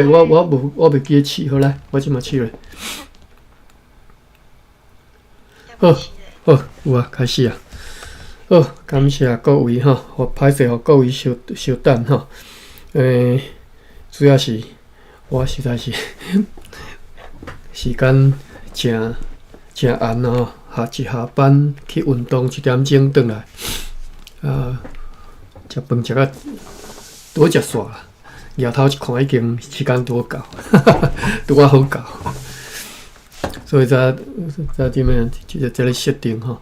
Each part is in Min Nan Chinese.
我無我袂記得試，好來，我這馬試咧。好，好，有啊，開始啊。好，感謝各位吼，予歹勢予各位相相等吼。主要是我實在是時間誠誠晚啊吼，下一下班去運動一點鐘轉來，啊，食飯食甲拄食煞啦。抬頭一看，已經時間拄到，拄仔好到，所以才才這麼這這个設定吼。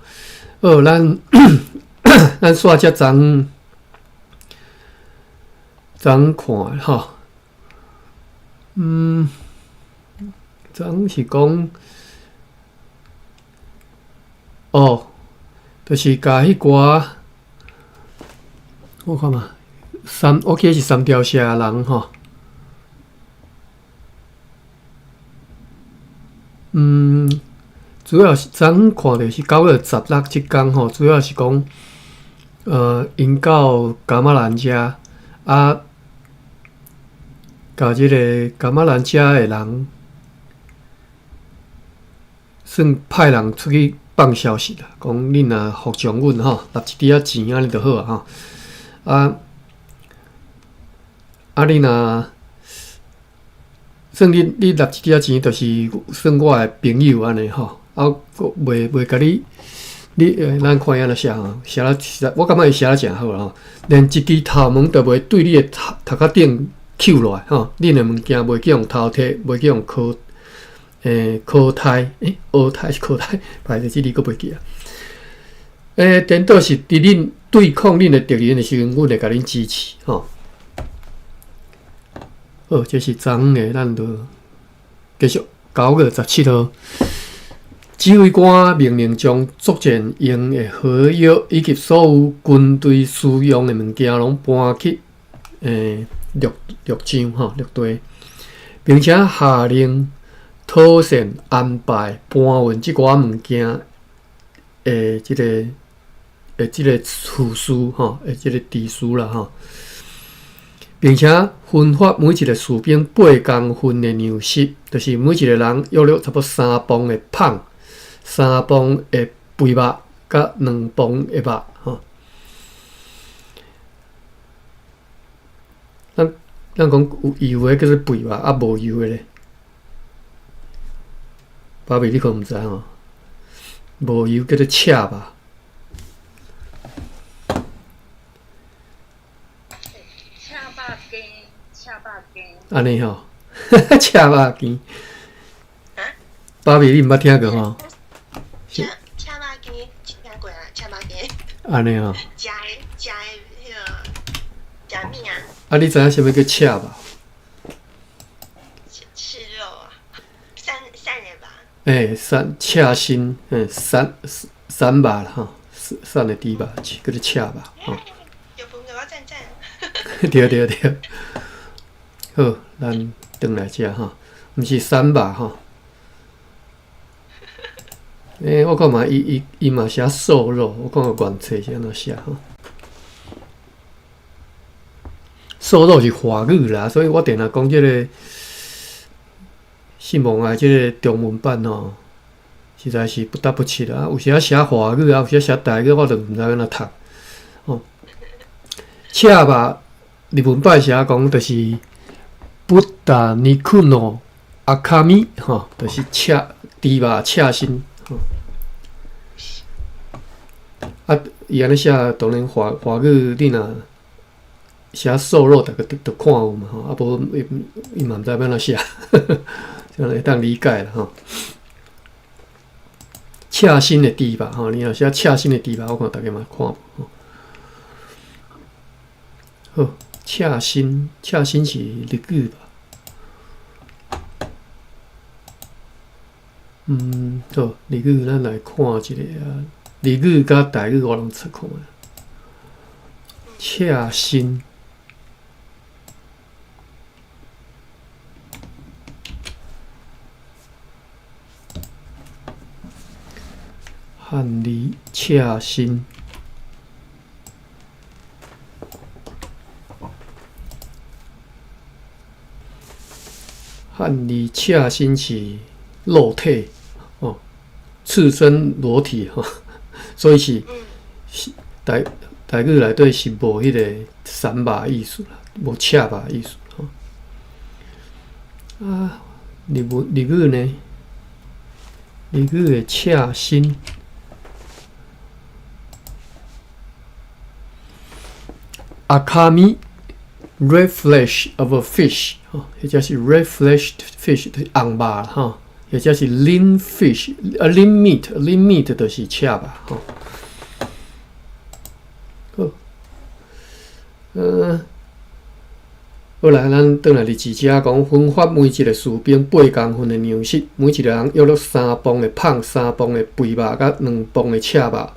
好，咱咱煞才昨昨看吼，昨是講，哦，就是共彼寡，我看嘛。三，我記得是三條社的人吼。主要是昨昏看著是9月16這工吼，主要是講，𪜶到噶瑪蘭遮，啊，共這个噶瑪蘭遮的人，算派人出去放消息啦，講恁若服從阮吼，納一滴仔錢按呢就好啊吼，啊。啊！你若算你你納一滴仔錢，就是算我的朋友按呢吼。啊，閣袂袂共你你咱看伊按怎寫吼，寫了實在，我感覺伊寫得誠好啦吼。連一支頭毛都袂對你的頭頭殼頂抾落來吼，恁的物件袂去予偷提，袂去予拷拷刣，烏刣是拷刣，歹勢這字閣袂記啊。顛倒是佇恁對抗恁的敵人的時陣，阮會共恁支持吼。好，這是昨昏的，咱就繼續9月17號，指揮官命令將作戰用的火藥以及所有軍隊使用的物件攏搬去陸陸上吼陸地，並且下令妥善安排搬運這寡物件的這个的這个次序吼，的這个秩序啦吼。並且分發每一个士兵8公分的糧食，就是每一个人約略差不多3磅的麭、3磅的肥肉，佮2磅的肉吼。咱咱講有油的叫做肥肉，啊無油的咧，芭比你可能毋知吼，無油叫做赤肉。赤肉羹，赤肉羹。按呢吼，赤肉羹。芭比，你毋捌聽過吼？赤赤肉羹聽過啊，赤肉羹。按呢吼。食的食的彼个食物啊。啊，你知影啥物叫赤肉？赤赤肉啊，瘦瘦的肉。瘦赤身，瘦瘦肉啦吼，瘦的豬肉，叫做赤肉吼。有分給我讚讚。對對對，好，咱轉來遮吼，毋是瘦肉吼。我看嘛，伊伊伊嘛寫瘦肉，我看個原冊是按怎寫吼。瘦肉是華語啦，所以我定定講這个信望愛這个中文版吼，實在是不得不切啊。有時仔寫華語啊，有時仔寫台語，我就毋知按怎讀。吼，赤肉日文版寫講就是豚肉の赤身吼，就是赤豬肉赤身吼。啊，伊按呢寫，當然華華語你若寫瘦肉，逐个都都看有嘛吼，啊無伊伊嘛毋知欲按怎寫，這樣會當理解啦吼。赤身的豬肉吼，你若寫赤身的豬肉，我看逐家嘛看無吼。好，赤身，赤身是日語吧？好，日語咱來看一下啊，日語佮台語我攏出看。赤身，漢字赤身。漢字赤身是露體哦，赤身裸體吼，所以是是台台語內底是無彼個衫肉意思啦，無赤肉意思吼。啊，日文日語呢？日語的赤身。赤身 red flesh of a fish 吼，或者是 red fleshed fish 就是紅肉吼，或者是 lean fish 啊 lean meat，lean meat 就是赤肉吼。好，好來，咱轉來日誌遮講，分發每一个士兵8公分的糧食，每一个人約略3磅的麭、3磅的肥肉，佮2磅的赤肉。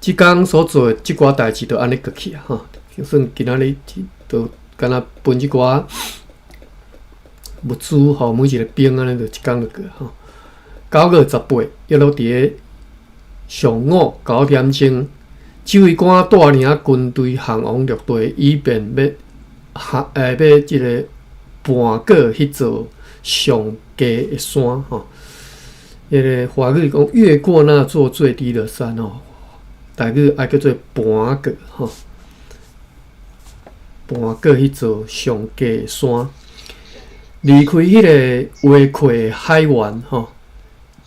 這工所做的這寡代誌，就按呢過去啊！吼，就算今仔日就敢若分這寡物資，予每一个兵按呢，就一工就過吼。9月18，約略佇咧上午9點鐘，指揮官帶領軍隊航往陸地，以便欲哈欲這个盤過彼座上低的山吼。彼个華語講越過那座最低的山吼。台語愛叫做盤過吼，盤過彼座上低的山，離開彼个畫闊的海灣吼，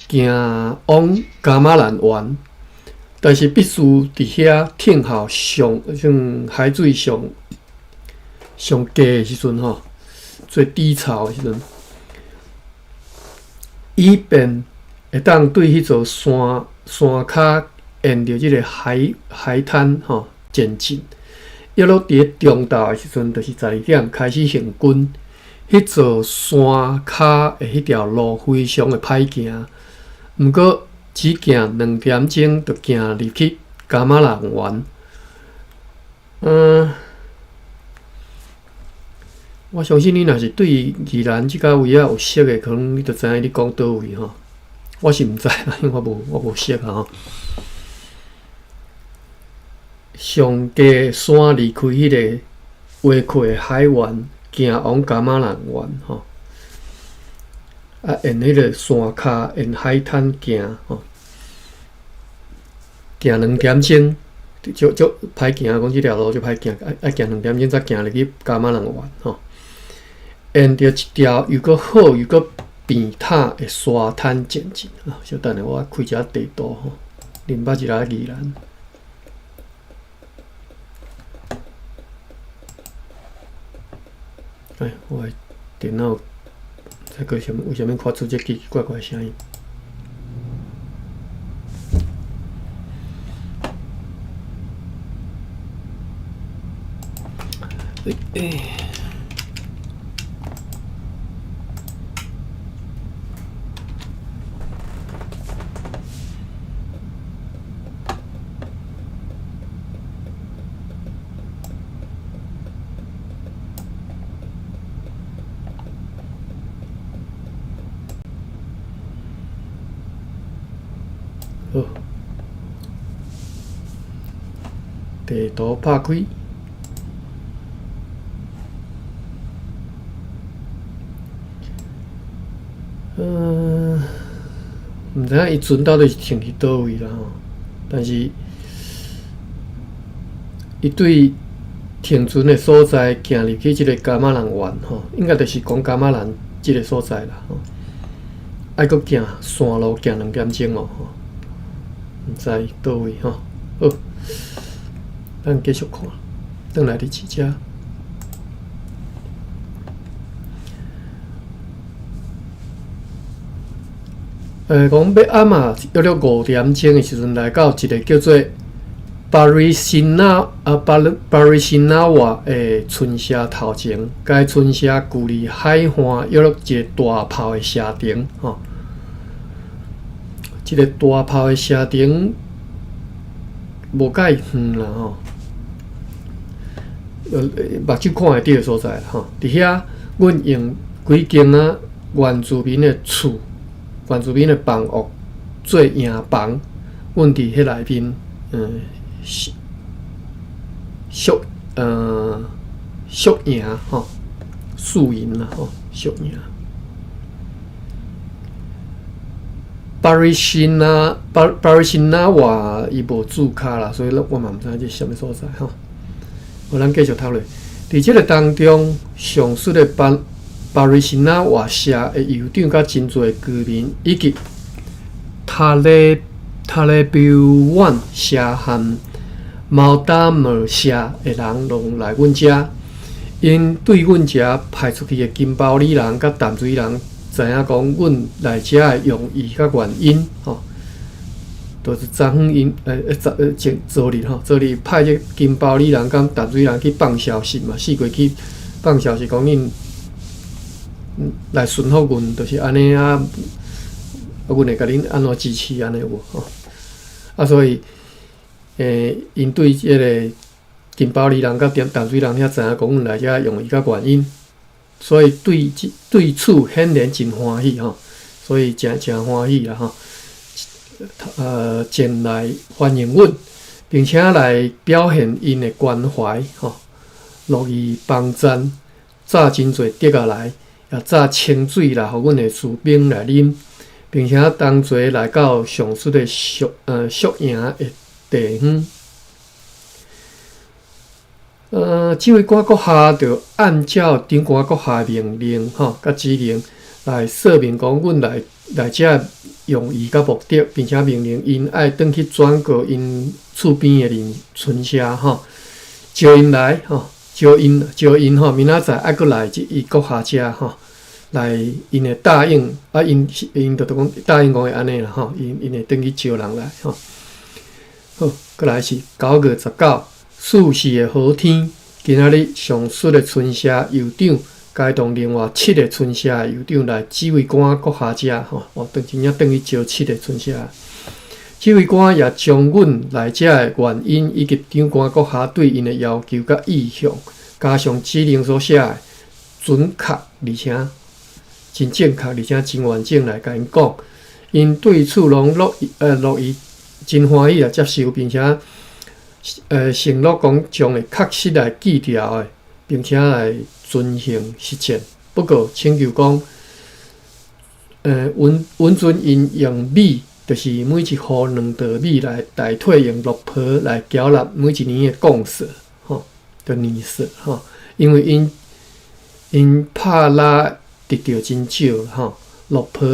行往伽馬蘭灣，但是必須佇遐等候上像海水上上低的時陣吼，最低潮的時陣，以便會當對彼座山山跤。沿著這个海海灘吼前進，一路佇咧中晝的時陣，就是12點開始行軍。彼座山跤的彼條路非常的歹行，毋過只行2點鐘就行入去伽馬蘭灣。我相信你若是對宜蘭這个位仔有熟的，可能你就知影你講佗位吼。我是毋知，因為我無熟啊吼。上低山離開彼个畫闊的海灣，行往伽馬蘭灣吼，啊，沿彼个山跤，沿海灘行吼，行2點鐘，足足歹行，講這條路足歹行，愛行2點鐘才行入去伽馬蘭灣吼。沿著一條又閣好又閣平坦的沙灘前進啊！小等下，我開一下地圖吼，認捌一下宜蘭。哎，我的電腦這個啥物？為啥物發出這奇奇怪怪的聲音？欸好，地圖拍開。毋知影伊船到底是停佇佗位啦吼，但是伊對停船的所在行入去這个伽馬蘭灣吼，應該就是講伽馬蘭這个所在啦吼。愛閣行山路行2點鐘哦吼，毋知佗位吼。好，咱繼續看，轉來佇這。講欲暗啊，約略5點鐘的時陣，來到一个叫做巴瑞辛納啊巴魯巴瑞辛納瓦的村社頭前。該村社距離海岸約略一個大炮的射程吼。這个大炮的射程無介遠啦吼。目睭看會著的所在啦吼。佇遐，阮用幾間仔原住民的厝。原住民的房屋做營房，阮佇彼內面，宿宿營吼，輸贏啦吼，輸贏。巴瑞辛納巴巴瑞辛納瓦伊無註卡啦，所以我嘛毋知這是啥物所在吼。好，咱繼續讀落。佇這个當中，上述的巴巴瑞辛納瓦社的酋長佮真濟居民，以及塔勒塔勒比萬社和毛達姆社的人，攏來阮遮。𪜶對阮遮派出去的金包里人佮淡水人，知影講阮來遮的用意佮原因，吼，就是昨昏𪜶昨前昨日吼，昨日派這金包里人佮淡水人去放消息嘛，四界去放消息，講𪜶來順服阮，就是按呢啊，阮會共恁按怎支持按呢有無吼？啊，所以，𪜶對這个金包里人佮淡淡水人遐知影講阮來遮用意佮原因，所以對這對此顯然真歡喜吼，所以誠誠歡喜啦吼。前來歡迎阮，並且來表現𪜶的關懷吼，樂意幫贊，紮真濟竹仔來，也紮清水來，予阮的士兵來啉，並且同齊來到上述的宿宿營的地方。指揮官閣下就按照長官閣下命令吼，佮指令來說明講，阮來來遮用意佮目的，並且命令𪜶愛轉去轉告𪜶厝邊的鄰村社吼，招𪜶來吼，招𪜶招𪜶吼，明仔載愛閣來這伊閣下遮吼，來𪜶會答應啊，𪜶𪜶就講答應講會按呢啦吼，𪜶𪜶會轉去招人來吼。好，閣來是9月19，四時的好天，今仔日上述的村社酋長，偕同另外七个村社的酋長來指揮官閣下遮吼，哦，轉真正轉去招七个村社。指揮官也將阮來遮的原因，以及長官閣下對𪜶的要求佮意向，加上指令所寫的準確而且真正確而且真完整來共𪜶講，𪜶對此攏樂樂意真歡喜來接受，並且承諾講將會確實來記牢的，並且來遵行實踐。不過請求講，允允准𪜶用米，就是每一戶2袋米來代替用綠袍來繳納每一年的貢稅，吼，就年稅，吼，因為𪜶𪜶拍獵得著真少，吼，綠袍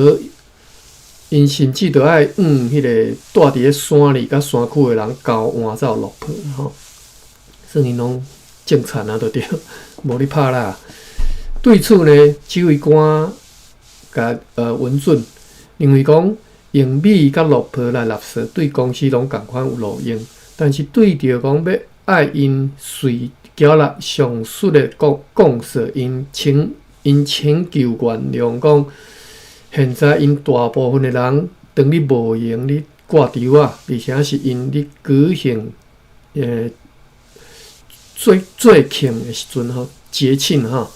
，𪜶甚至著愛向彼个蹛佇咧山裡佮山區的人交換才有綠袍，吼，算𪜶攏種田啊，就對，無咧拍獵。對此呢，指揮官共允准，認為講用米佮綠袍來納稅，對公司攏仝款有路用，但是對著講欲愛𪜶隨繳納上述的貢貢稅，𪜶請𪜶請求原諒講，現在𪜶大部分的人當咧無閒咧掛稻仔，而且是𪜶咧舉行節節慶的時陣吼，節慶吼，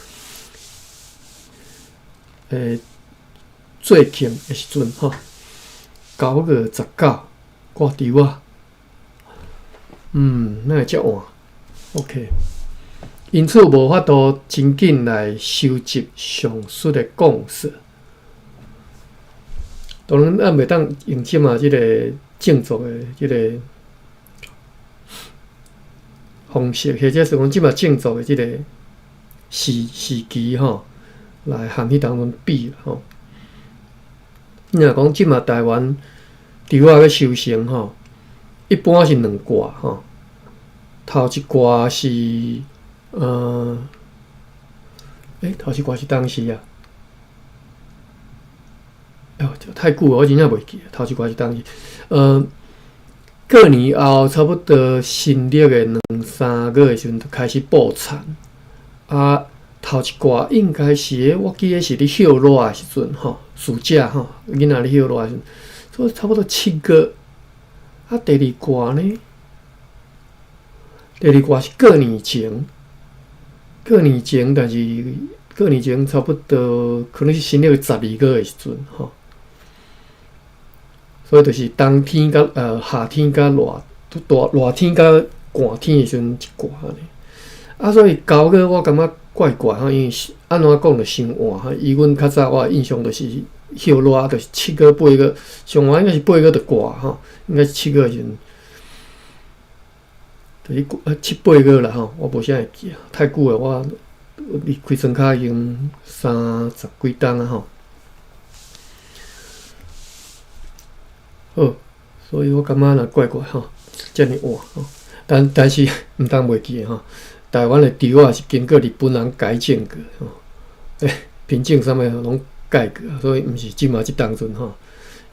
節慶的時陣吼，9月19掛稻仔，哪會遮晚？OK，因此無法度真緊來收集上述的貢稅。當然，咱袂當用這馬這个種族的這个方式，或者是講這馬種族的這个時時期吼，來和彼當陣比吼。你若講這馬台灣稻仔欲收成吼，一般是兩掛吼，頭一掛是頭一掛是當時啊？哎喲，太久我真正袂記得，頭一掛是當時，過年後差不多新曆的兩三個月的時陣就開始布田，啊，頭一掛應該是我記得是咧歇熱的時陣吼，暑假吼，囡仔咧歇熱的時陣，所以差不多7月。啊，第二掛呢？第二掛是過年前，過年前，但是過年前差不多可能是新曆12月的時陣吼。所以就是冬天佮夏天佮熱，大熱天佮寒天的時陣一掛按呢。啊，所以9月我感覺怪怪吼，因為按怎講就傷晚吼。以阮較早我的印象就是歇熱，就是7月8月，上晚應該是八月就掛吼，應該是7月的時陣，就是7、8月啦吼，我無啥會記啊，太久了，我離開莊跤已經30幾冬啊吼。好，所以我感覺若怪怪吼，遮爾晚吼，但是毋通袂記吼，台灣的稻仔是經過日本人改種過吼，品種啥物攏改過，所以毋是這馬這當陣吼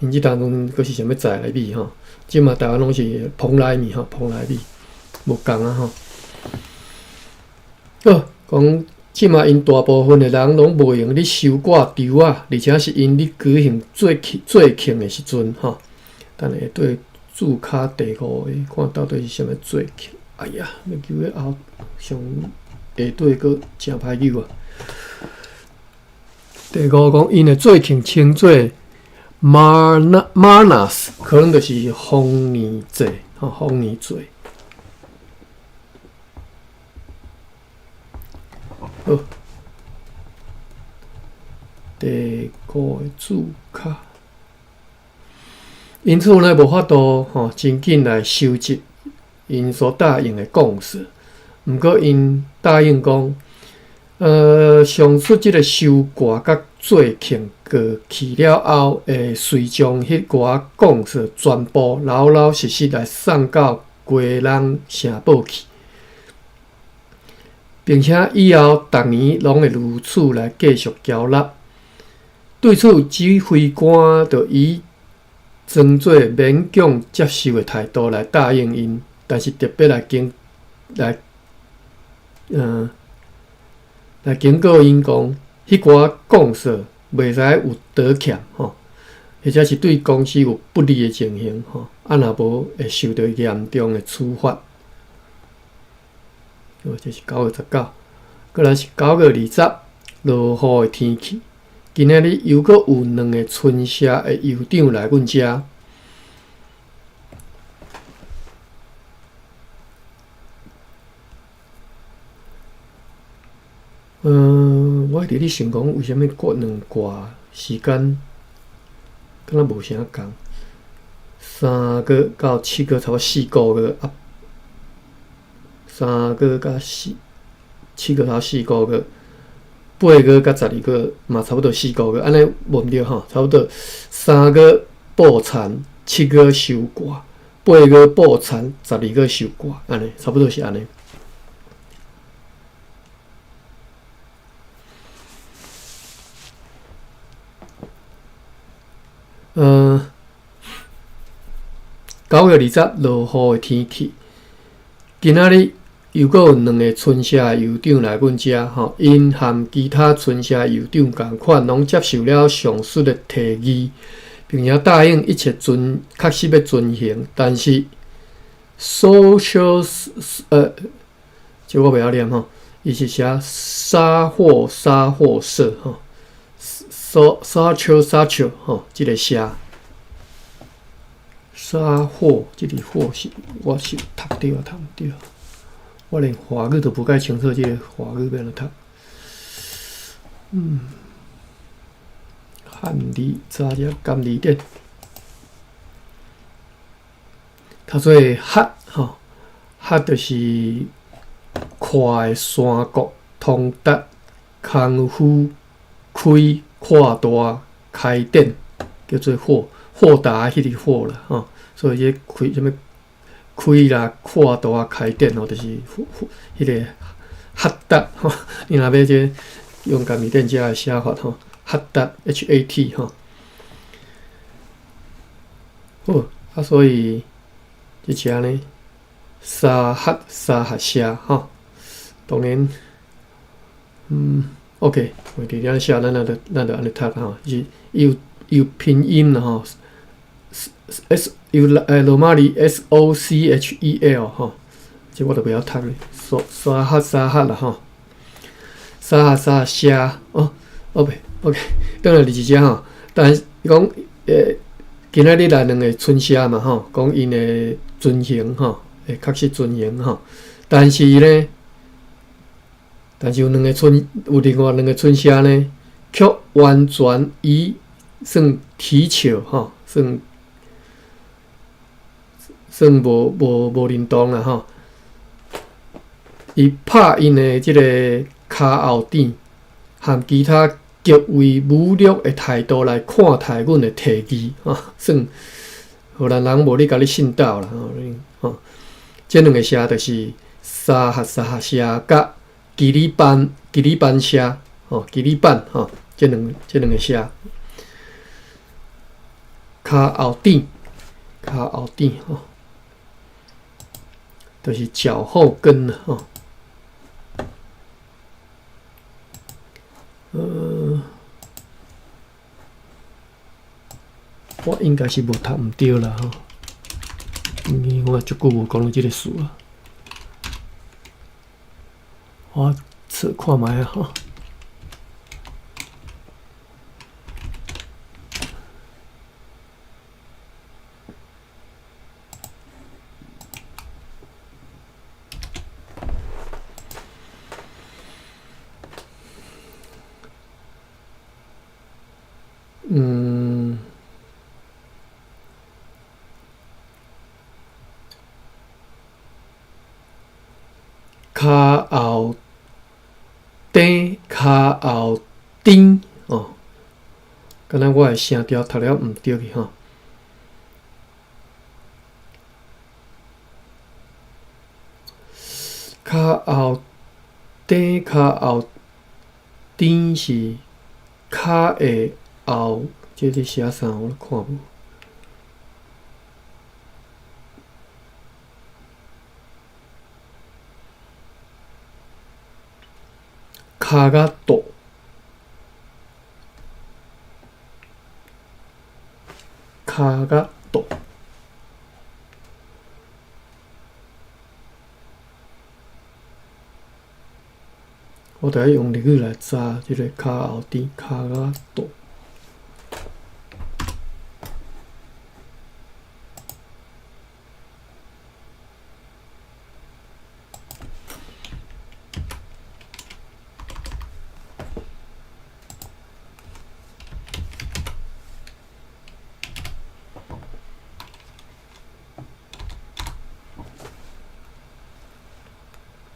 ，𪜶這當陣閣是啥物在來米吼，這馬台灣攏是蓬萊米吼，蓬萊米無仝啊吼。好，講這馬𪜶大部分的人攏無閒咧收割稻仔，而且是𪜶咧舉行節慶的時陣吼。等下對註卡第五個，看到底是啥物節慶。哎呀，欲求彼後上下底閣誠歹扭啊！第五講，𪜶的節慶稱做 Marnas，可能就是豐年節，吼，豐年節。好，第五個註卡。因此呢，無法度吼，真緊來收集𪜶所答應的貢稅。毋過，𪜶答應講，上述這个收割佮節慶過去了後，會隨將彼寡貢稅全部老老實實來送到基隆城堡去，並且以後逐年攏會如此來繼續繳納。對此，指揮官就以裝做勉強接受的態度來答應𪜶，但是特別來警告𪜶講，彼寡貢稅袂使有倒欠吼，或者是對公司有不利的情形吼，啊若無會受著嚴重的處罰。好，這是9月19，閣來是9月20，落雨的天氣。今仔日猶閣有兩个村社的酋長來阮遮。我一直咧想講，為啥物割兩掛時間，敢若無啥仝？3月到7月，差不多4個月啊。三月到四七月到四個月。8月到12月嘛，差不多四個月，按呢無毋對吼，差不多三月播田，7月收割，8月播田，12月收割，按呢差不多是按呢。9月20落雨的天氣，今仔日。猶閣有兩个村社的酋長來阮遮，吼，𪜶和其他村社酋長仝款，攏接受了上述的提議，並且答應一切遵確實欲遵行。但是，social 這我袂曉念吼，伊是寫沙霍沙霍社吼，沙沙丘沙丘吼，這个寫沙霍，這个霍是我是讀著抑讀毋著？我連華語都無蓋清楚，這个華語欲按怎讀？漢字查者甘字典，讀做哈吼，哈就是闊的山谷，通達、空虛、開、擴大、開展，叫做豁豁達彼个豁啦吼，所以這開啥物？開啦，擴大開展吼，就是彼个哈達吼。你若欲這用甘字典遮的寫法吼，哈達 H A T 吼。好，啊，所以這遮呢，沙哈沙哈社吼，當然，OK，我佇遮寫，咱就按呢讀吼，是伊有伊有拼音啦吼。S 有羅馬字 S O C H E L 吼，這我就袂曉讀咧，沙沙哈沙哈啦吼，沙哈沙哈社哦，OK OK，轉來二遮吼，但是講今仔日來兩个村社嘛吼，講𪜶會遵行吼，會確實遵行吼，但是呢，但是有兩个村，有另外兩个村社呢，卻完全以算啼笑吼，算算無無無認同啦吼。伊拍𪜶的這个跤後墊，含其他極為侮辱的態度來看待阮的提議，吼，算荷蘭人無咧共你信道啦，吼，這兩个社就是沙合沙合社佮基里班基里班社，吼，基里班吼，這兩個社，跤後墊，跤後墊吼，就是腳後跟吼。我應該是無讀毋對啦吼，因為我足久無講到這个詞啊，我試看覓啊吼。跤後墊，跤後釘哦，敢若我的聲調讀了毋對去吼。跤後墊，跤後釘是跤的後，這咧寫啥？我看無。跤甲肚，跤甲肚，我著愛用日語來查這个跤後墊，跤甲肚。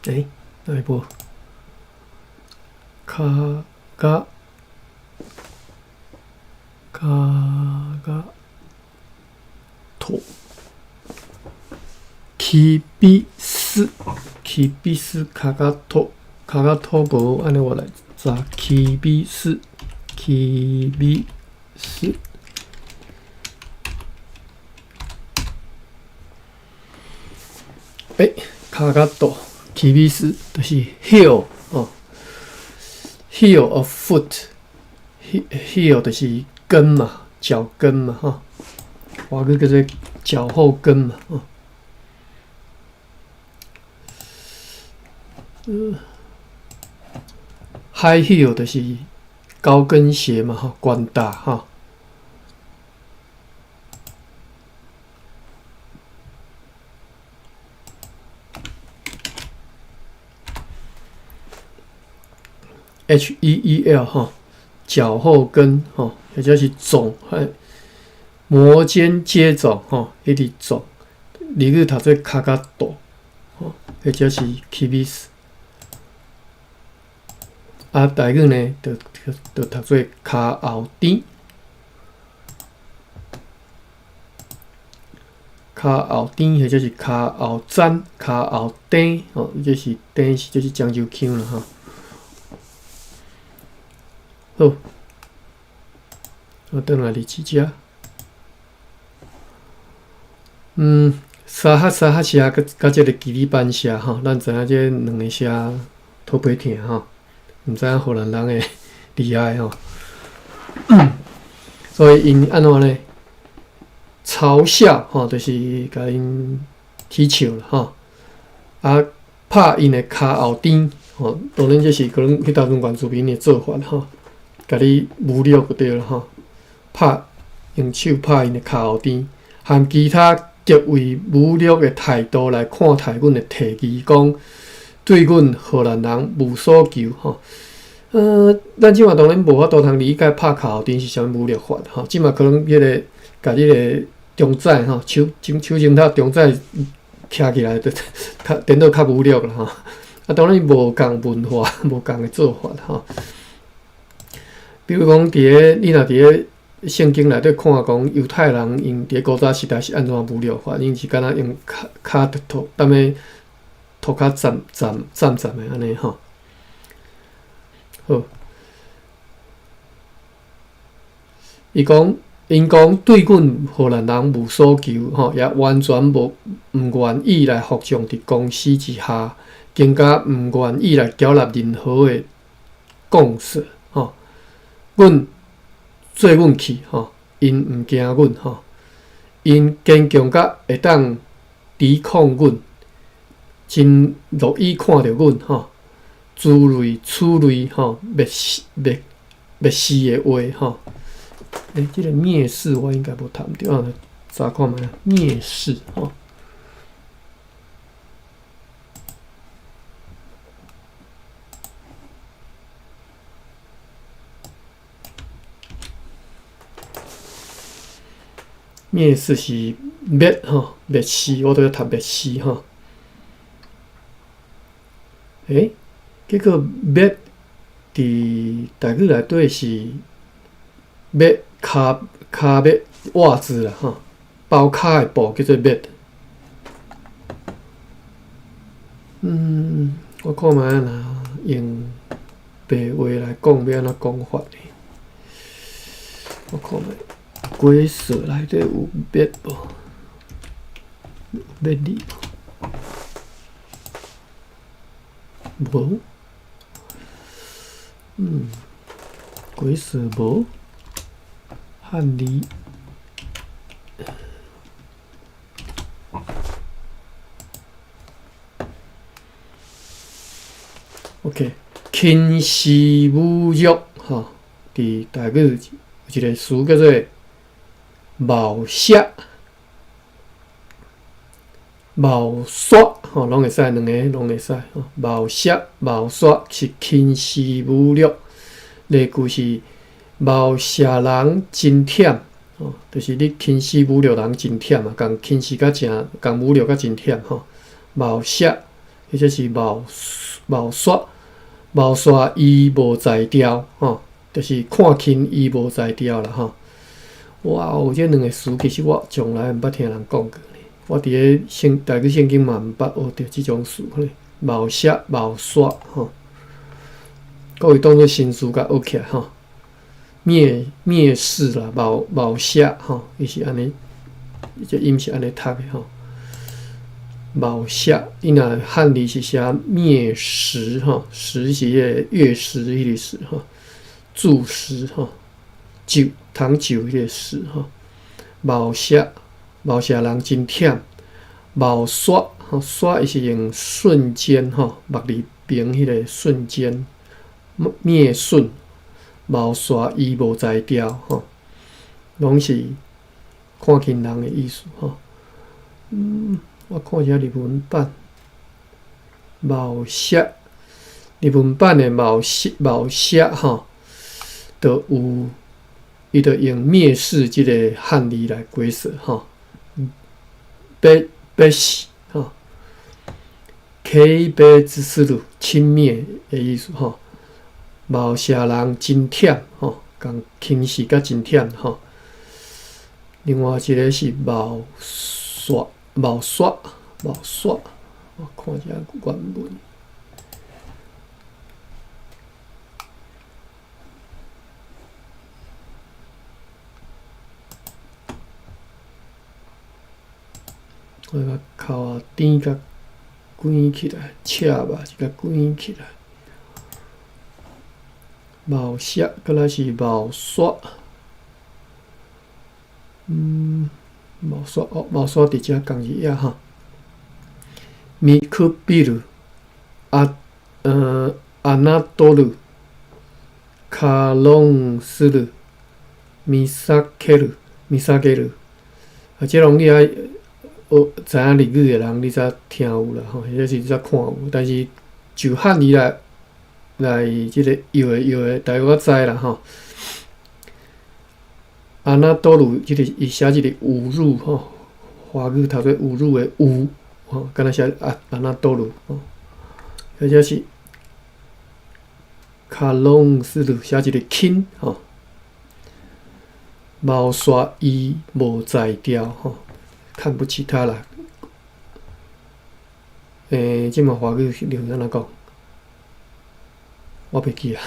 欸，哪會無？跤甲跤甲肚，起比斯，起比斯，跤甲肚，跤甲肚無，按呢我來查起比斯，起比斯。欸，跤甲肚。起比斯就是 heel 哦，heel of foot，heel 就是跟嘛，腳跟嘛，吼，華語叫做腳後跟嘛，吼。High heel 就是高跟鞋嘛，吼，懸踏吼。heel 吼，腳後跟吼，或者是踵，摩肩接踵吼，彼佇踵，日語讀做跤甲肚，吼，或者是起比斯。啊，台語呢，就就讀做跤後墊，跤後墊或者是跤後棧、跤後釘，吼，這是釘是這是漳州腔啦，吼。好，我轉來日子遮。沙哈沙哈社佮佮這个基里班社吼，咱知影這兩个社土皮疼吼，毋知影荷蘭人的厲害吼。所以𪜶按怎呢？嘲笑吼，就是共𪜶啼笑啦吼。啊，拍𪜶的跤後踵吼，當然這是可能彼當陣原住民的做法吼。共你侮辱就對了吼，拍用手拍𪜶的跤後踵，含其他極為侮辱的態度來看待阮的提議，講對阮荷蘭人無所求吼。咱這馬當然無法度通理解拍跤予陣是啥物侮辱法吼。這馬可能彼个共彼个中指吼，手手指頭中指徛起來，就較顛倒較侮辱啦吼。啊，當然無仝文化，無仝的做法吼。比如講，佇咧你若佇咧聖經內底看講，猶太人𪜶佇咧古早時代是按怎侮辱法？𪜶是敢若用跤跤塗踮咧塗跤站站站站的按呢吼。好，伊講，𪜶講對阮荷蘭人無所求吼，也完全無毋願意來服從佇公司之下，更加毋願意來繳納任何的貢稅吼。阮做阮去吼，𪜶毋驚阮吼，𪜶堅強甲會當抵抗阮，真樂意看著阮吼，諸類此類吼，蔑視蔑蔑視的話吼。這个蔑視我應該無讀著啊，查看覓啊？蔑視吼。蔑視是蔑吼，蔑視，我拄才讀蔑視吼。結果蔑佇台語內底是襪跤跤襪襪子啦吼，包跤的布叫做襪。我看覓若用白話來講，欲按怎講法呢？我看覓。解說內底有滅無？滅字無？無。解說無。漢字。OK，輕視侮辱吼，佇台語有一个詞叫做冒失、冒煞吼，攏會使，兩个攏會使吼。冒失、冒煞是輕視侮辱，例句是冒失人真忝吼，就是你輕視侮辱人真忝啊，共輕視甲誠，共侮辱甲真忝吼。冒失或者是冒冒煞，冒煞伊無才調吼，就是看輕伊無才調啦吼。哇哦，這兩个詞其實我從來毋捌聽人講過呢。我佇咧聖台語聖經嘛毋捌學著這種詞呢，冒失、冒煞吼。各位當做新詞共學起來吼。蔑蔑視啦，冒冒失吼，伊是按呢，這音是按呢讀的吼。冒失，伊若漢字是寫蔑視吼，食是彼个月食彼个食吼，注食吼，酒糖酒彼个食吼。冒失，冒失人真忝，冒煞吼，煞伊是用瞬間吼，目字邊彼个瞬間，滅瞬，冒煞伊無才調吼，攏是看輕人的意思吼。我看一下日文版，冒失，日文版的冒失冒失吼，就有伊就用蔑視這个漢字來解釋吼，鄙鄙視吼，軽蔑する輕蔑的意思吼，冒失人真忝吼，共輕視甲真忝吼。另外一个是冒煞。冒煞，冒煞，我看一下原文。我共口仔甜共關起來，赤肉是共關起來。冒失，閣來是冒煞。冒煞哦，冒煞佇遮仝字仔吼。ミクビル、ア、アナドル、カロンスル、ミサケル、ミサゲル。啊，這攏你愛學知影日語的人，你才聽有啦吼，或者是你才看有。但是就汉语来来這个译的译的，大家知啦吼。阿納多魯這个伊寫這个侮辱吼，華語讀做侮辱的侮吼，敢若寫阿阿納多魯吼，或者是卡隆斯魯寫一个輕吼，謀殺伊無才調吼，看不起他啦。這馬華語是按怎講？我袂記啊，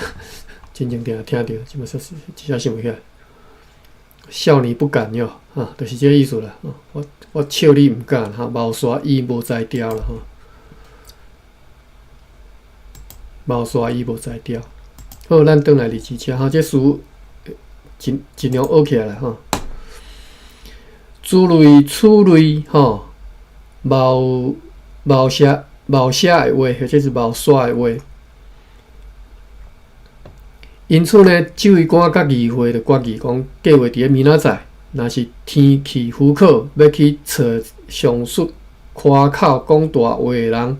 真正定聽著，這馬說是一下想袂起來。笑你不敢喲，啊，就是這个意思啦。我笑你毋敢哈，謀殺伊無才調啦吼，謀殺伊無才調。好，咱轉來27吼，這詞盡盡量學起來啦吼。諸類此類吼，謀謀殺謀殺的話，或者是謀殺的話。因此呢，指揮官佮議會就決議講，計劃佇咧明仔載，若是天氣許可，欲去揣上述誇口講大話的人，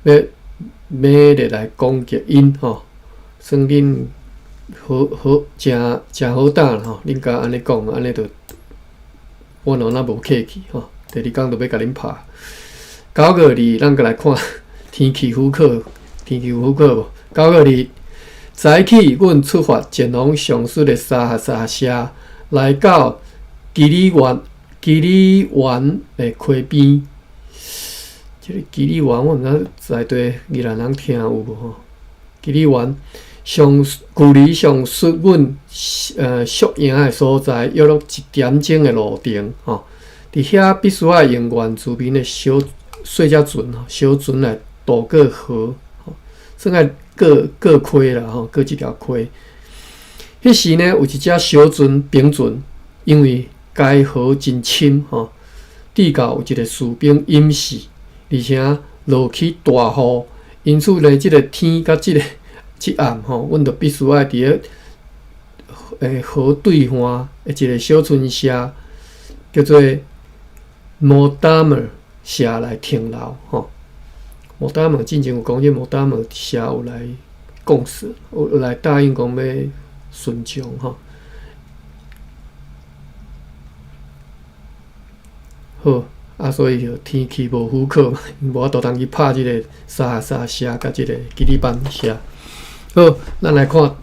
欲猛烈來攻擊𪜶吼，算恁好好誠誠好膽吼，恁敢按呢講，按呢就我哪若無客氣吼，第二工就欲共恁拍。9月2，咱閣來看天氣許可，天氣許可無？9月2。早起，阮出發前往上述的沙哈沙社，來到基里園基里園的溪邊。這個基里園，我毋知在地宜蘭人聽有無吼？基里園上距離上述阮宿營的所在，約莫一點鐘的路程吼。佇遐必須愛用原住民的小細隻船小船來渡過河，算愛過過溪啦吼，過這條溪。彼時呢，有一隻小船冰船，因為該河真深吼，至到有一個士兵淹死，而且落起大雨，因此呢，這個天佮這個這暗吼，阮就必須愛佇咧河對岸的一個小村社，叫做摩達爾社來停留吼。摩達爾進前有講，這摩達爾社有來共識，有來答應講欲順從吼。好，啊，所以就天氣無許可，無法度通去拍這個沙沙社佮這個基里班社。好，咱來看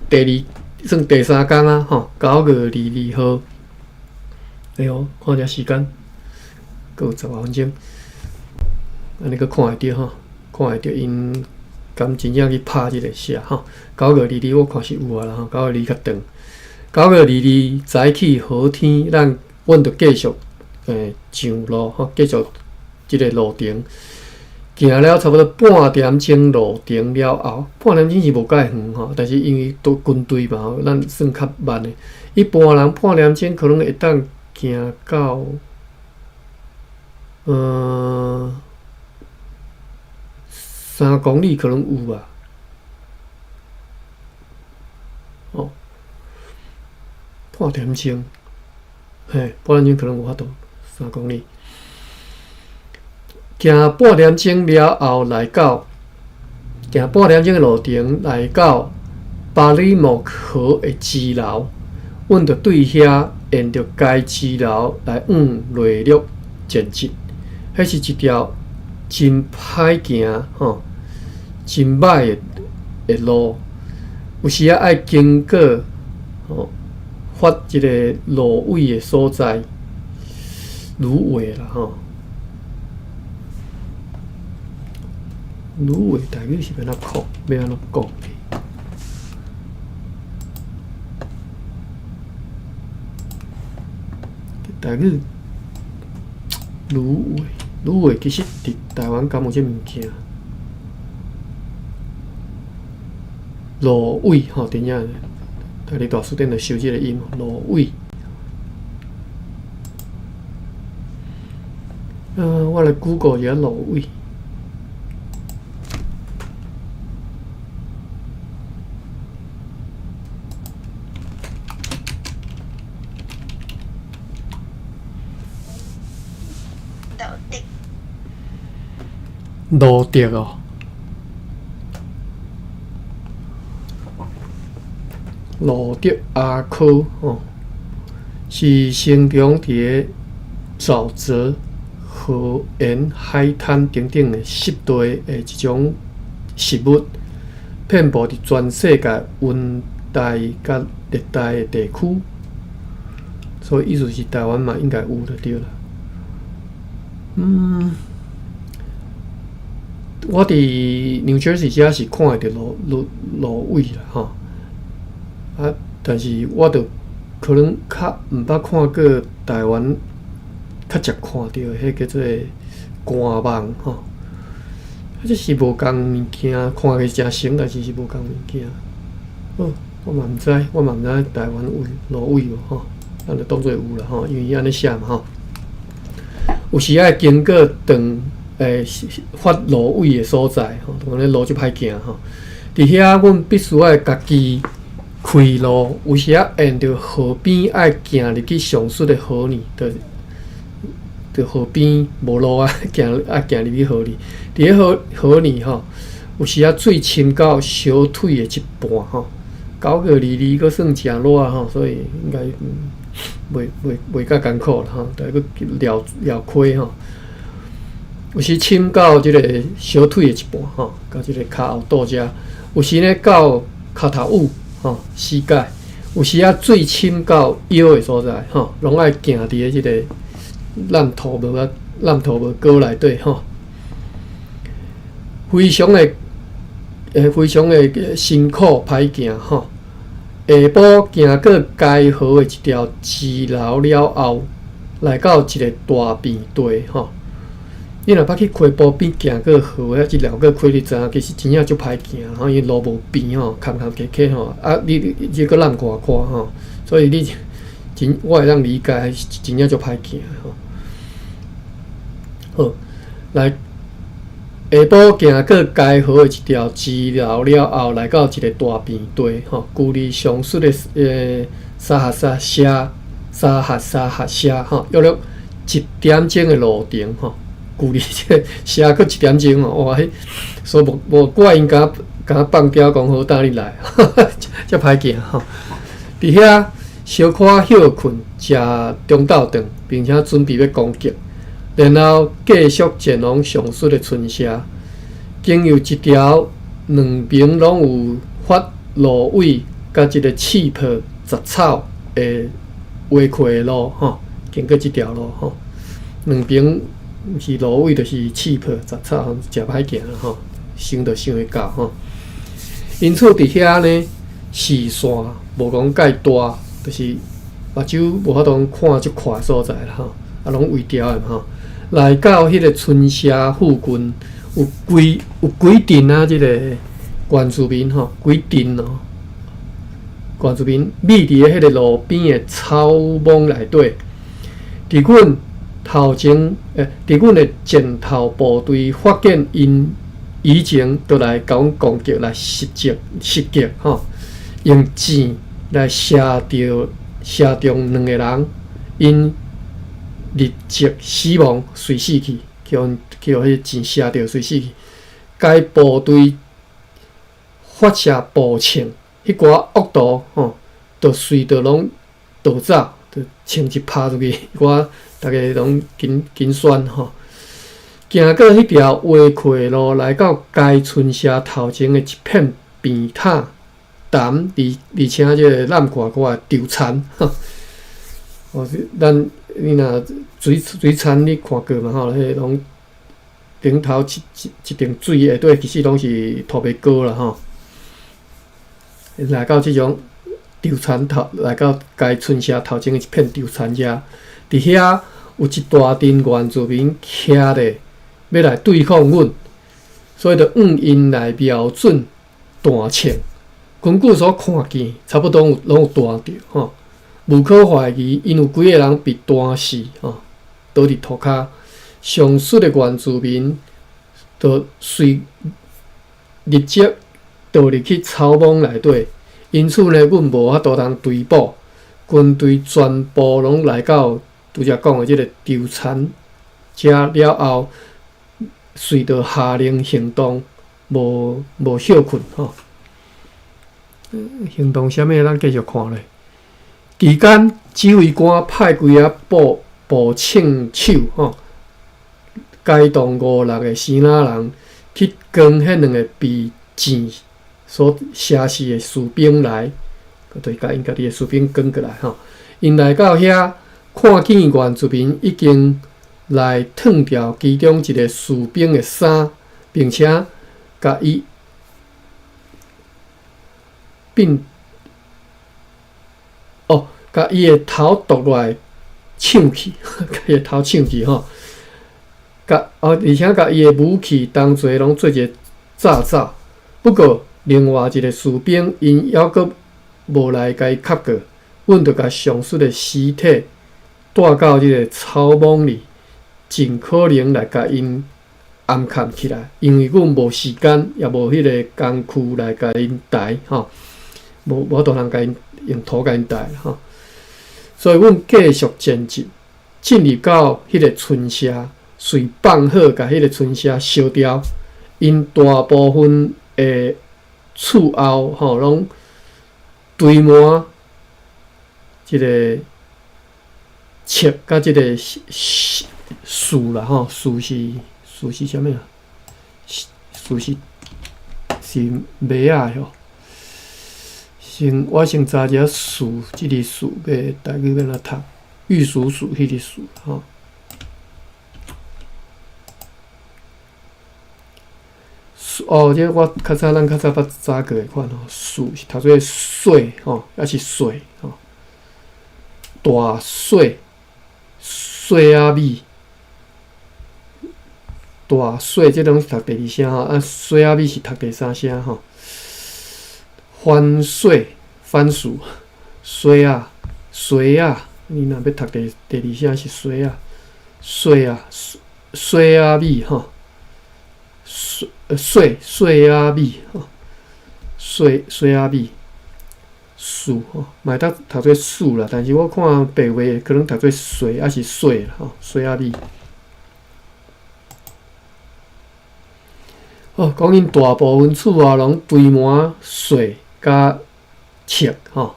第二，算第三工啊，吼，9月22號。哎喲，看一下時間，閣有十外分鐘。按呢閣看會著吼，看會著𪜶敢真正去拍這個社吼。9月22我看是有啊啦吼，9月2較長。9月22早起好天，咱阮就繼續上路吼，繼續這個路程。行了差不多半點鐘路程了後，半點鐘是無介遠吼，但是因為都軍隊嘛吼，咱算較慢的。一般人半點鐘可能會當行到，3公里可能有吧。哦，半點鐘，嘿，半點鐘可能有法度三公里。行半點鐘了後，來到行半點鐘的路程，來到巴里莫河的支流，阮就對遐沿著該支流來往內陸前進。彼是一條真歹行吼，真歹的路，有時仔愛經過吼發這個蘆葦的所在，蘆葦啦吼。蘆葦台語是欲按怎講？欲按怎講？台語蘆葦，蘆葦其實佇台灣敢有這物件？蘆葦吼，真正台語大辭典就收這個音，蘆葦。我來 Google 一下蘆葦。蘆竹。蘆竹哦，路竹亞科吼，是生長佇个沼澤、河沿、海灘等等的濕地的一種植物，遍布佇全世界溫帶佮熱帶的地區，所以意思是台灣嘛應該有就對啦。我佇 New Jersey 遮是看會著蘆葦啦吼，啊，但是我著可能較毋捌看過台灣較常看著彼叫做寒網吼，這是無仝物件，看起誠成，但是是無仝物件。好，我嘛毋知，我嘛毋知台灣有蘆葦無吼，咱就當做有啦吼，因為伊按呢寫嘛吼。有時愛經過斷發蘆葦的所在吼，按呢路足歹行吼。佇遐，阮必須愛家己開路，有時仔沿著河邊愛行入去上述的河裡，就河邊無路啊，行愛行入去河裡。佇咧河裡吼，有時仔水深到小腿的一半吼，9月22閣算誠熱吼，所以應該袂較艱苦啦吼，但閣撩撩溪吼。有時深到這個小腿的一半吼，到這個跤後肚遮；有時呢到跤頭趺吼，膝蓋；有時仔水深到腰的所在吼，攏愛行佇咧這個爛土無啊爛土無溝內底吼。非常的辛苦歹行吼。下晡行過該河的一條支流了後，來到一個大平地吼。你若捌去溪埔邊行過河，遐一繞過溪，你知影其實真正足歹行吼，因為路無平吼，坎坎坷坷吼，啊，你閣爛闊闊吼，所以你真我會當理解，是真正足歹行吼。好，來下晡行過該河的一條支流了後，來到一個大平地吼，距離上述的沙哈沙哈社吼，約略一點鐘的路程吼。距離這個社閣一點鐘吼，哇！彼所以無怪𪜶敢放鳥講好等你來，遮歹行吼。佇遐小可歇睏，食中晝頓，並且準備欲攻擊，然後繼續前往上述的村社。經由一條兩邊攏有發蘆葦佮這個刺泡雜草的畫溪的路吼，經過這條路吼，兩邊毋是蘆葦就是刺泡雜草，誠歹行吼，想就想會到吼。因此佇遐呢，視線無講蓋大，就是目睭無法度看足闊所在啦吼，啊，攏圍牢的嘛吼。來到彼個村社附近，有幾陣啊，這個原住民吼，幾陣哦，原住民覕佇彼個路邊的草莽內底，佇阮頭前，佇阮的前頭部隊發現𪜶以前，就來共阮攻擊來襲擊吼，用箭來射中兩個人，𪜶立即死亡，隨死去，去予彼箭射著隨死去。該部隊發射步槍，彼寡惡徒吼，就隨著攏逃走，就槍一拍出去，我逐家攏緊緊旋吼。行過彼條畫溪路，來到該村社頭前的一片平坦潭，而且這個爛闊闊的稻田。哦，咱你若水田你看過嘛吼？彼攏頂頭一頂水下底其實攏是土白膏啦吼。來到這種稻田頭，來到該村社頭前的一片稻田遮，佇遐有一大陣原住民徛咧，欲來對抗阮，所以就向𪜶來瞄準彈槍。根據所看見，差不多攏有彈著吼，無可懷疑，𪜶有幾个人被彈死吼，倒佇塗跤。上述的原住民就隨立即倒入去草莽內底，因此呢，阮無法度通追捕，軍隊全部攏來到拄才講的這個稻田遮了後，隨著下令行動，無歇睏吼。行動啥物？咱繼續看咧。期間，指揮官派幾仔步步槍手吼，偕同五六个生仔人去扛彼兩个被箭所射死的士兵來，就是共𪜶家己的士兵扛過來吼。𪜶來到遐，看見原住民已經來脫掉其中一个士兵的衫，並且共伊並哦，共伊的頭剁落來搶去，共伊的頭搶去吼。共哦，而且共伊的武器同齊攏做一个炸走。不過，另外一个士兵𪜶猶閣無來共伊磕過，阮就共上述的屍體帶到這个草莽裡，盡可能來共𪜶掩崁起來，因為阮無時間，也無彼个工具來共𪜶抬吼，無無法度通共𪜶用土共𪜶抬吼。所以阮繼續前進，進入到彼个村舍，隨放火共彼个村舍燒掉，𪜶大部分的厝後吼攏堆滿這个粟佮這个樹啦吼，樹是樹是啥物啊？樹是是麥仔吼。先我先查一下樹，這个樹欲台語欲按怎讀？玉蜀黍彼个樹吼。哦，這我較早咱較早捌查過的款吼，樹是讀做穗吼，抑是穗吼？大穗穗仔米，大穗這攏是讀第二聲吼，啊穗仔米是讀第三聲吼。番穗番薯穗仔穗仔，你若欲讀第第二聲是穗仔穗仔穗仔米吼。穗穗穗仔米吼，穗穗仔米树吼，嘛會當讀做樹啦，但是我看白話可能讀做穗抑是穗啦吼，穗仔米。哦，講𪜶大部分厝仔攏堆滿穗佮粟吼，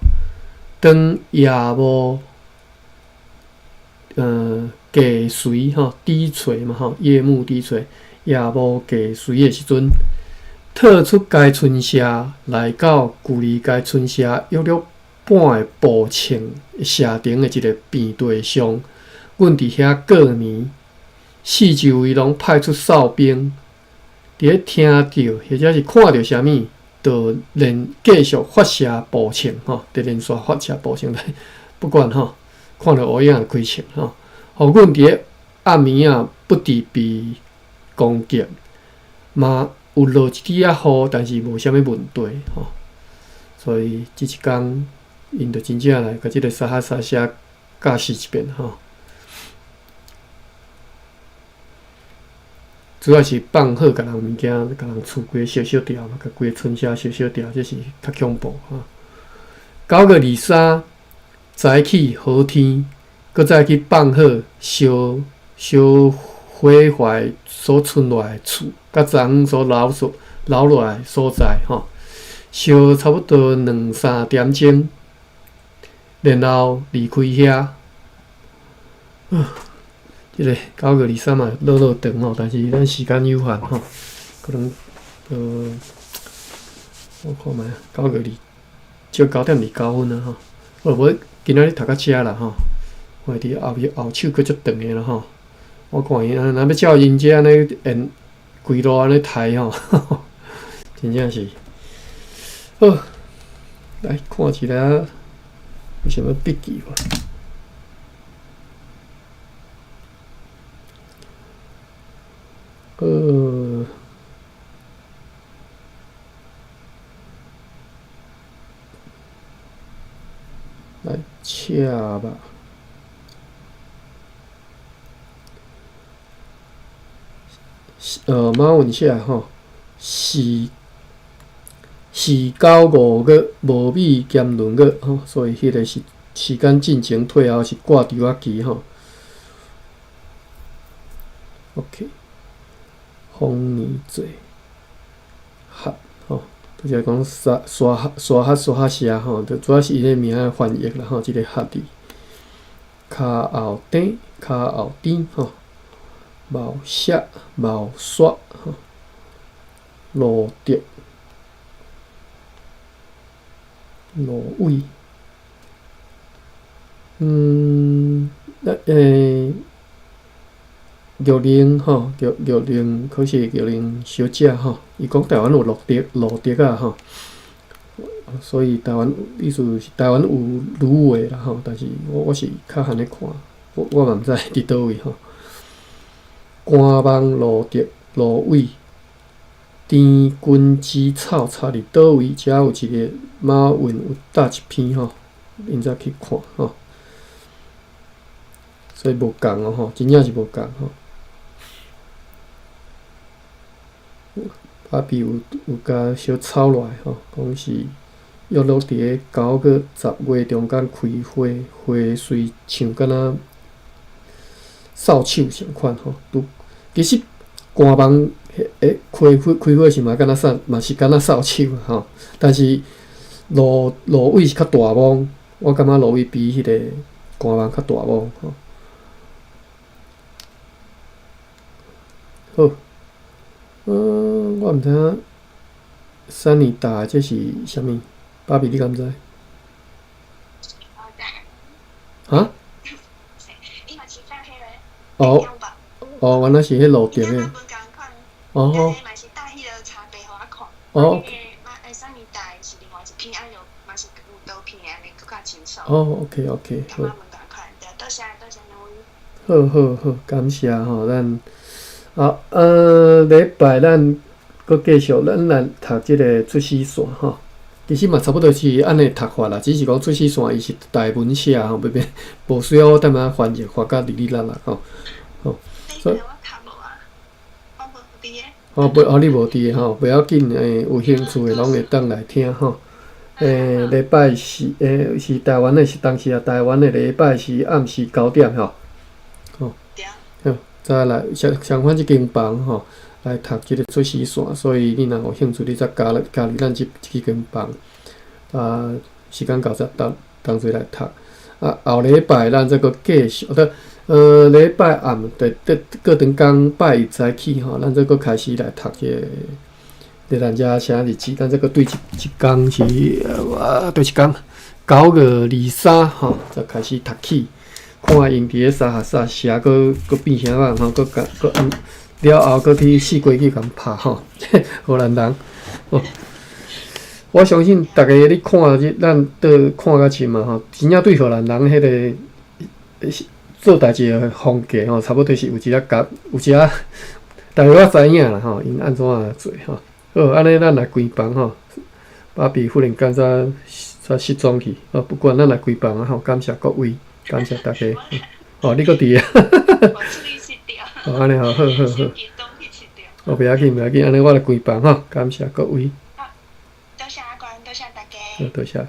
當夜幕低垂吼，低垂嘛吼，夜幕低垂。夜幕低垂的時陣，退出該村舍，來到距離該村舍約略半个步程射程的一个平地上，阮佇遐過暝，四周圍攏派出哨兵，佇咧聽著或者是看著啥物，就連繼續發射步槍吼，佇連續發射步槍，不管吼，看著烏影就開槍吼，予阮佇咧暗暝仔不致被攻擊，嘛有落一支仔雨，但是無啥物問題吼。所以這一工，𪜶就真正來共這个沙哈沙舍教示一遍吼。主要是放火共人物件，共人厝規个燒燒掉嘛，共規个村舍燒燒掉，這是較恐怖吼。9月23早起好天，閣再去放火燒燒毀壞所剩落來的厝，佮昨昏所留所留落來的所在吼，燒差不多兩三點鐘，然後離開遐。啊，這个9月23嘛，落落長吼，但是咱時間有限吼，可能我看覓啊，九月二，少9點29分啊吼，我無今仔日讀到遮啦吼，我佇後面後手閣足長的啦吼。我看伊若欲照𪜶這按呢沿規路按呢刣吼，真正是好。來看一下有啥物筆記無？來赤吧。馬文寫吼，是是九五月無米兼閏月吼，所以彼个是時間進前退後是掛佇仔旗吼。OK，豐年祭合吼。拄才講沙沙沙哈沙哈寫吼，就主要是伊个名的翻譯啦吼，這個哈字。跤後頂，跤後甜吼，冒雪冒雪吼，路竹蘆葦，玉玲吼，玉玉玲，可是玉玲小姐吼，伊講台灣有蘆竹蘆竹仔吼，所以台灣意思是台灣有蘆葦啦吼，但是我是較罕咧看，我嘛毋知佇佗位吼。官網蘆竹蘆葦，甜根子草插佇佗位？遮有一个馬雲有搭一篇吼，𪜶才去看吼。所以無仝哦吼，真正是無仝吼。芭比有共小抄落來吼，講是約落佇咧9月10月中間開花，花穗像敢若掃帚相款吼。拄其實官網開花開花時嘛敢若掃嘛是敢若掃帚吼，但是蘆蘆葦是較大摸，我感覺蘆葦比彼個官網較大摸吼。好，我毋知影三年打的這是啥物？芭比，你敢知？哈？哦，哦，原來是彼路竹的。哦。哦。哦，OK，OK，好。好好好，感謝吼，咱。啊，禮拜咱閣繼續，咱來讀這个出師線吼。其實嘛，差不多是按呢讀法啦，只是講出師線伊是台文寫吼，袂袂無需要我踮遐翻譯，翻甲哩哩啦啦吼。吼，所以。哦，袂，哦，你無佇吼，袂要緊，有興趣的攏會當來聽吼。禮拜四，是台灣的，是當時啊，台灣的禮拜四暗時9點吼。吼。好。再來相相反，這間房吼來讀這个出師線，所以你若有興趣，你才加入咱這間房。啊，時間到才同同齊來讀。啊，後禮拜咱再閣繼續，得禮拜暗佇佇過長工拜一早起吼，咱再閣開始來讀這个。佇咱遮寫日子，咱再閣對一一工是啊，對一工9月23吼，才開始讀起。看𪜶佇咧沙哈薩寫，閣閣變啥樣吼，閣共閣按了後，閣去四界去共拍吼，荷蘭人哦。我相信逐家咧看這咱倒看較深嘛吼，真正對荷蘭人彼个做代誌的風格吼，差不多是有一仔甲有一仔，大概我知影啦吼，𪜶按怎做吼。好，按呢咱來關房吼，芭比忽然間才才失蹤去，哦，不管咱來關房啊吼，感謝各位。感謝大家。哦，你閣佇？哦，按呢吼，好好好。哦，袂要緊，袂要緊，按呢我來關房吼，感謝各位。好，多謝阿關，多謝大家。好，多謝。